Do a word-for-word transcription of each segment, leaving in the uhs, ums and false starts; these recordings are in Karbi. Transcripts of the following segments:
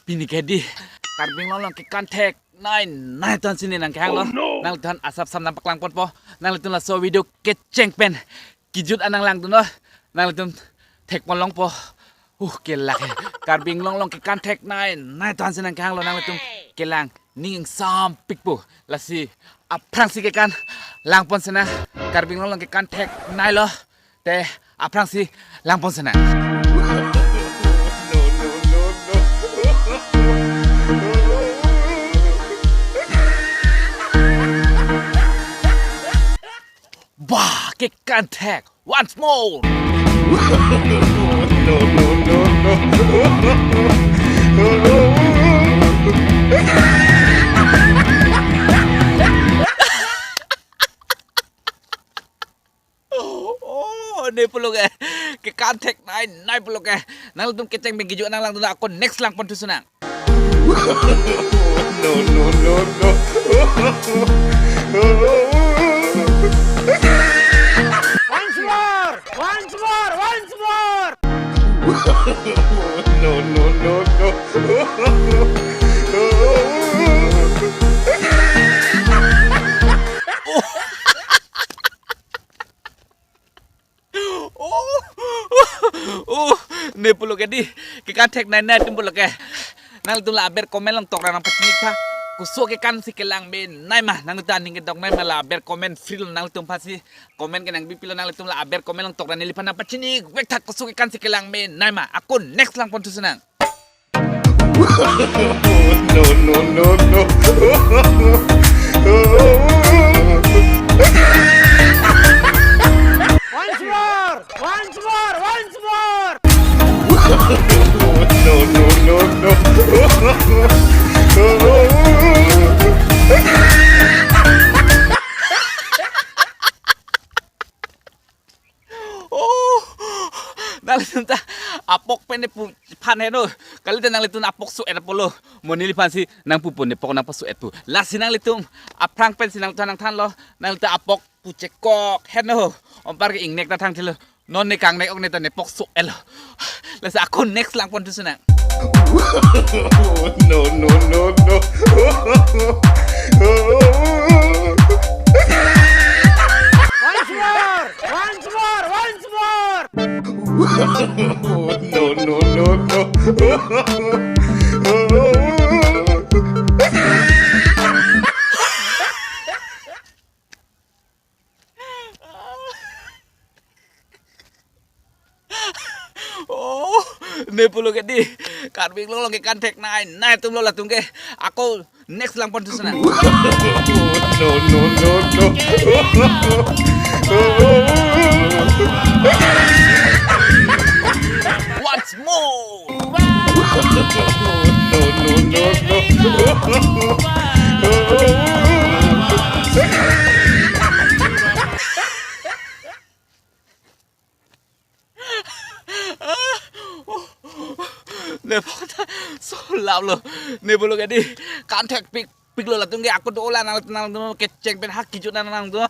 Pini ke dei, Karbi Anglong along kekan theknei nei atum si ne nangkehanglo. Oh, no! Nanglitum aphan asap sam nangpaklang ponpo. Nanglitum laso video kecheng pen kejut an nanglangdunnon. Nanglitum thekpon longpo. Uh, kelak he. Karbi Anglong along kekan theknei nei atum si nangkehanglo, nanglitum kelang ning ingsampikpo. Lasi aphrangsi kekan langpon sinang. Karbi Anglong along kekan thekneilo. Te aphrangsi langpon sinang. No, no, no, no. Bah, kekan thek once more. No, no, no, no. Oh, ne pulo ke. Kekan theknei nei pulo ke. Nanglitum kecheng pen kejut an nanglangdun, ako next langpon thu sinang. No, no, no, no. Once more! Once more! Once more! No, no, no, no. Oh, oh, ne pulo ke dei, kekan theknei nei atum pulo ke. Nanglitum la aber comment along tokra nangpachinik tha. Koso kekan si kelang menei ma, nanglitum aning kedoknei ma, la aber comment free lo, nanglitum aphansi comment ke nangbipilo, nanglitum la aber comment along tokra neliphan nangpachinik vek tha, koso kekan si kelang menei ma. Ako next langpon thu sinang. No, no, no, no. Once more! Once more! Once more! No, no, no, no. Oh, nanglitum ta apok pen ne pu phan heno. Kalite nanglitum apok so-et apotlo. Mo neliphansi nangpupo, nepok nangpaso-et pu. Lasi nanglitum aphrang pensi nangthan nangthanlo. Nanglitum apok pu chekok heno. Ompar ke ingnek ta thangthelo. Non ne kangnek ok ne ta nepok so-etlo. Lasi ako next langpon thu sinang. No, no, no, no. Once more! Once more! Once more! No, no, no, no. Oh, ne pulo ke dei, Karbi Anglong along kekan theknei nei atumlo latum ke. Ako next langpon thu sinang. No, no, no, no. Once more. No, no, no, no. Nepok ta so laplo. Ne pulo ke dei, kan thekpikpiklo latum ke. Ako do-o lang nang nang do kecheng pen ha kejut an nang do.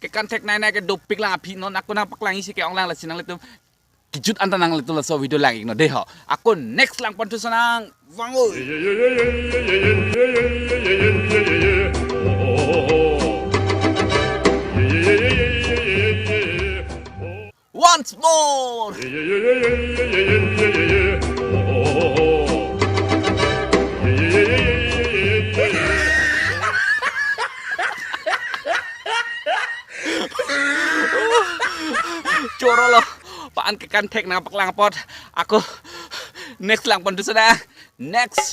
Kekan theknei nei ke dopik lang aphi, non ako nangpaklang isi ke-ong lang, lasi nanglitum kejut an ta nanglitum laso video lang-iknon dei ho. Ako next langpon thu sinang. Vang oi. Once more. Chorolo. Pan kekan thek nangpaklang apot. Ako next langpon thu sinang. Next.